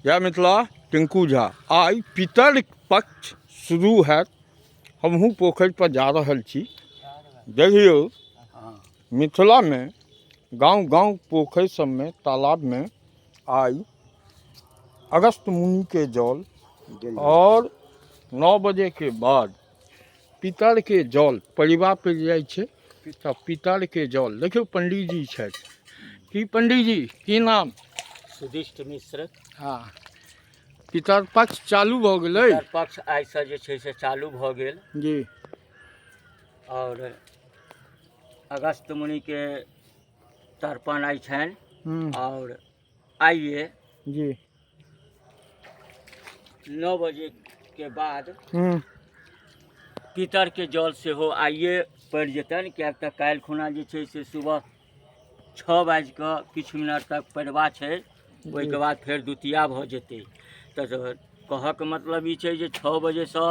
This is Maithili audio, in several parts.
जय मिथिला, टिंकू झा। आइ पितर पक्ष शुरू हैत, हमहूँ पोखरि पर जा रहल छी। देखियौ, मिथिलामे गाँव गाँव पोखरि सबमे तालाबमे आइ अगस्त मुनिके जल और 9 बजे के बाद पितरके जल परिवा पड़ि जाइ छै। तऽ पितरके जल देखियौ, पंडीजी छथि। की पंडीजी, की नाम? सुदिष्ट मिश्र। हँ, पितर पक्ष चालू भऽ गेलै। पितर पक्ष आइसँ जे छै से चालू भऽ गेल जी। आओर अगस्त मुनिके तर्पण आइ छनि आओर आइए 9 बजे के बाद पितरके जल सेहो आइए पड़ि जेतनि, किएक तऽ काल्हि खुना जे छै से सुबह 6 बाजि कऽ किछु मिनट तक पड़बा छै, ओहिके बाद फेर द्वितीया भऽ जेतै। तऽ कहऽके मतलब ई छै जे 6 बजेसँ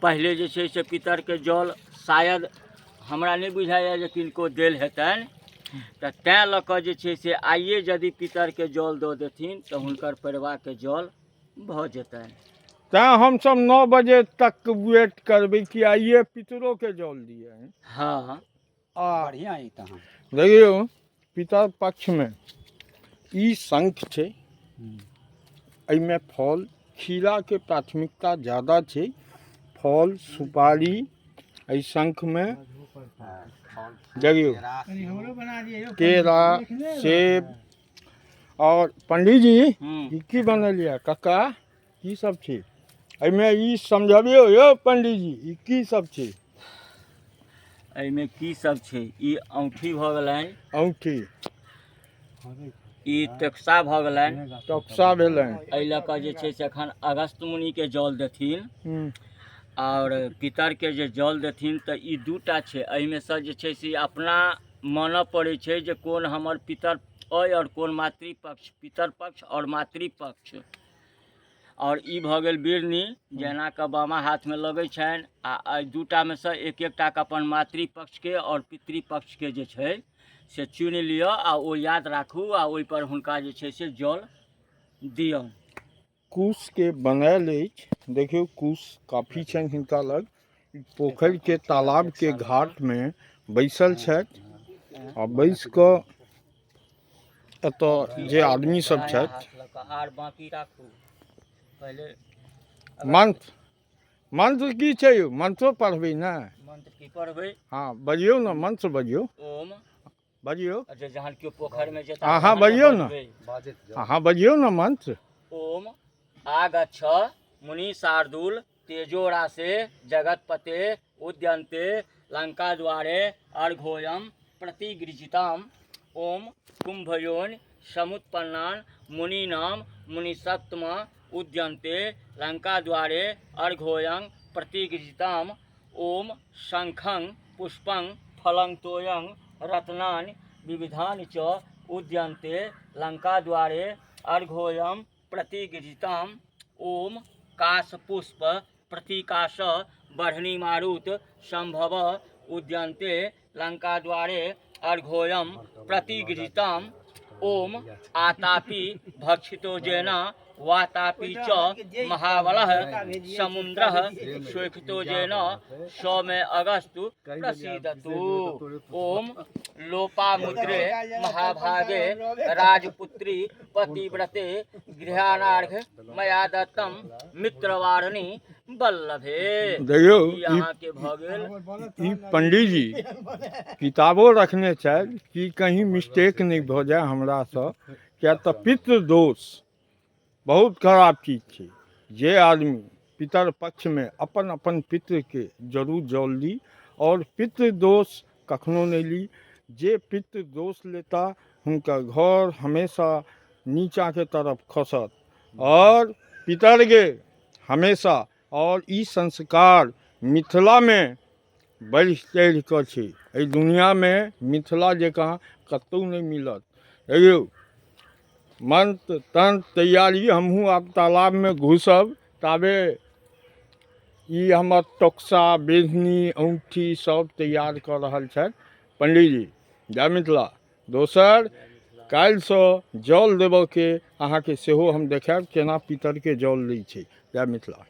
पहिले जे छै से पितरके जल शायद हमरा नहि बुझाइए जे किनको देल हेतनि। तऽ तैँ लऽ कऽ जे छै से आइए यदि पितरके जल दऽ देथिन तऽ हुनकर परिवारके जल भऽ जेतनि। तैँ हमसब 9 बजे तक वेट करबै कि आइए पितरोके जल दिए। हँ। आ बढ़िआँ अइ तहन। देखियौ, पितर पक्षमे ई शंख छै, एहिमे फल खीराके प्राथमिकता ज्यादा छै। फल सुपारी एहि शंखमे देखियौ, केरा, सेब। और पंडीजी, ई की बनेलियै कक्का? की सब छै एहिमे, ई समझबियौ यौ पंडीजी, ई की सब छै? एहिमे की सब छै? ई औंठी भऽ गेलनि। औंठी। ई टेक्सा भऽ गेलनि। टक्सा भेलनि। एहि लऽ कऽ जे छै से एखन अगस्त मुनिके जल देथिन आओर पितरके जे जल देथिन, तऽ ई दूटा छै। एहिमे सँ जे छै से अपना मानऽ पड़ै छै जे कोन हमर पितर अइ आओर कोन मातृपक्ष, पितर पक्ष आओर मातृपक्ष। आओर ई भऽ गेल बिरनी, जेना कऽ बामा हाथमे लगै छनि। आ एहि दूटामे सँ एक एकटाके अपन मातृपक्षके आओर पितृपक्षके जे छै से चुनि लिअ आ ओ याद राखू आ ओहिपर हुनका जे छै से जल दियौन। कुशके बनायल अछि। देखियौ, कुश काफी छनि हिनका लग। पोखरिके तालाबके घाटमे बैसल छथि आ बैस कऽ एतऽ जे आदमी सब दायाँ छथि हाथ लऽ कऽ आर बाँकी राखू पहिले। मंत्र, मंत्र की छै यौ? मंत्रो पढ़बै ने? मंत्र की पढ़बै? हँ, बजियौ ने, मंत्र बजियौ। ओम। बजियौ। अच्छा, जहन केओ पोखरिमे जेता अहाँ तहन ने बजियौ ने। बजबै। बाजैत जाउ। अहाँ बजियौ ने मंत्र। ओम आगच्छ मुनि शार्दूल तेजो राशे जगतपते उद्यन्ते लंका द्वारे अर्घोयम प्रतिगृजिताम। ओम कुंभयोनि समुत्पन्नान मुनीनाम मुनिसत्तम उद्यन्ते लंका द्वारे अर्घोयं प्रतिगृजिताम। ओम शंखं पुष्पं फलं तोयं रत्नानि विविधानि च उद्यन्ते लंका द्वारे अर्घोयं प्रतिगृहीताम। ओम काशपुष्प प्रतिकाश बढ़नी मारुत संभव उद्यन्ते लंका द्वारे अर्घोयम प्रतिगृहीताम। ओम आतापि भक्षितो जेना वातापि च महाबलः समुद्रः शोषितो जेन सौम्य अगस्तु प्रसीदतु। ओम लोपामुद्रे महाभागे राजपुत्री पतिव्रते गृहाणार्घ मया दत्तम मित्रवारिणी वल्लभे। देखियौ, ई ई अहाँके भऽ गेल। ई पंडीजी किताबो रखने छथि कि कहीं मिस्टेक नहि भऽ जाय हमरासँ, किया तऽ पितृदोष बहुत खराब चीज छै। जे आदमी पितर पक्षमे अपन अपन पितृके जरूर जल ली आओर पितृदोष कखनो नहि ली। जे पितृदोष लेता, हुनकर घर हमेशा नीचाँके तरफ खसत आओर पितरके हमेशा। आओर ई संस्कार मिथिलामे बढ़ि चढ़ि कऽ छै। एहि दुनिआँमे मिथिला जकाँ कतहु नहि मिलत। देखियौ, मंत्र तंत्र तैयारी, हमहूँ आब तालाबमे घुसब। ताबे ई हमर टोक्सा, बेधनी, औँठी सब तैयार कऽ रहल छथि पंडीजी। जय मिथिला। दोसर काल्हिसँ जल देबऽके अहाँके सेहो हम देखायब केना पितरके जल दै छै। जय मिथिला।